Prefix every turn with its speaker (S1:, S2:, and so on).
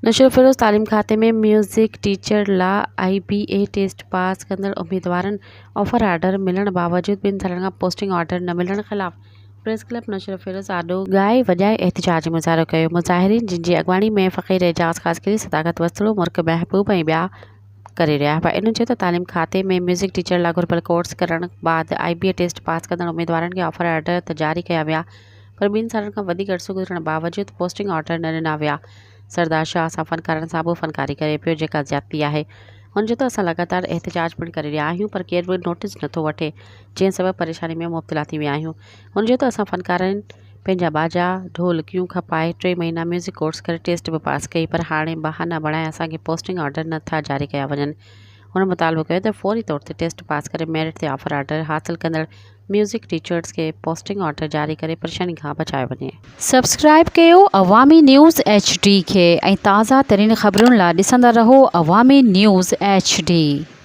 S1: نوشهروفيروز تعليم کاتي ۾ music teacher law I B A test pass ڪندڙ اميدوارن آفر آرڊر ملڻ باوجود ٻن سالن کان پوسٽنگ آرڊر نه ملڻ خلاف پريس ڪلب نوشهروفيروز آڏو ڳائي وڄائي احتجاجي مظاهرو ڪيو. مظاهرين جن جي اڳواڻي ۾ فقير اعجاز خاصخيلي، صداقت وسطڙو، مرڪ محبوب ۽ ٻيا ڪري رهيا هئا. انهن چيو ته تعليم کاتي ۾ ميوزڪ ٽيچر لا گهربل ڪورس ڪرڻ بعد آء بي اي ٽيسٽ پاس ڪندڙ اميدوارن کي آفر آرڊر ته جاري ڪيا ويا پر ٻن سالن کان وڌيڪ عرصو گذرڻ باوجود پوسٽنگ آرڊر نه ڏنا ويا. سردار شاهه سان فنڪارن سان به فنڪاري ڪري پيو جيڪا زيادتي آهي. هن چيو ته اسان لڳاتار احتجاج پڻ ڪري رهيا آهيون پر ڪير به نوٽيس نٿو وٺي جنهن سبب پريشاني ۾ مبتلا ٿي ويا آهيون. هن چيو ته اسان فنڪارن پنهنجا باجا، ڍولڪيون کپائي ٽي مهينا ميوزڪ ڪورس ڪري ٽيسٽ به پاس ڪئي پر هاڻي بهانا بڻائي اسان کي پوسٽنگ آرڊر نٿا جاري ڪيا وڃن. هن مطالبو ڪيو ته فوري طور تي ٽيسٽ پاس ڪري ميرٽ تي آفر آرڊر حاصل ڪندڙ ميوزڪ ٽيچرز کي پوسٽنگ آرڊر جاري ڪري پريشاني کان بچايو وڃي.
S2: سبسڪرائيب ڪيو عوامي نيوز ايڇ ڊي کي ۽ تازه ترين خبرن لا ڏسندا رهو عوامي نيوز ايڇ ڊي.